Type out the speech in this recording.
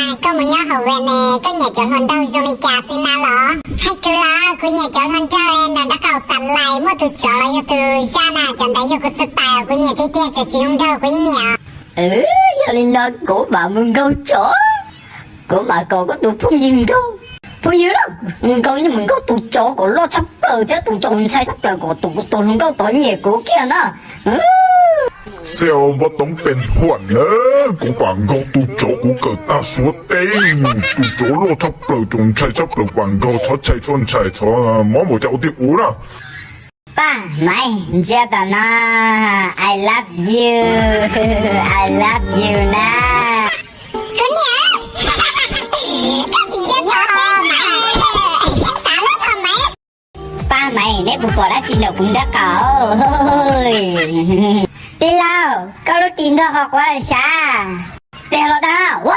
Koj mus nyob hauv Venice, koj nyiam cov hluas nraug zoo li cas xwb na los? Hais kwv los, kuv nyiam cov hluas nraug nrog dab qaum xav lais, muaj tus tsov los yog tus zaj na, cov ntawd yog kuv xwb pais, kuv nyiam tiag tiag, tsis hluas nraug kuv yeej nyiam. Yog li no kuv mam mus nkaug tsov, kuv mam kom koj tus phooj ywg nkaug. Phooj ywg, mus nkaug, mus nkaug tus tsov kom loj tshaj plaws thiab tus tsov ntshai tshaj plaws kom tus, kuv tus hluas nkauj tod nyiam kuv kiag na. Xi os, npau taws pes huam na, kuv mam nkaug tus tsov kuv kawm tag Suav teb, tus tsov loj tshaj plaws, tsov ntshai tshaj plaws, mam nkaug txhob ntshai txhob ntshai txhob mob npaum cas ua tiag kuv na. Paj Maiv, ntsia tom no, I love you, I love you na. Kuv niam, koj tsis ntsia tsov, Maiv, xav lub thaum Maiv. Paj Maiv, neb puas pom dab tsi ntawm kuv nraub qaum? Tij laug, koj lub ris ntog ho quav lawm sav. Tes los dag.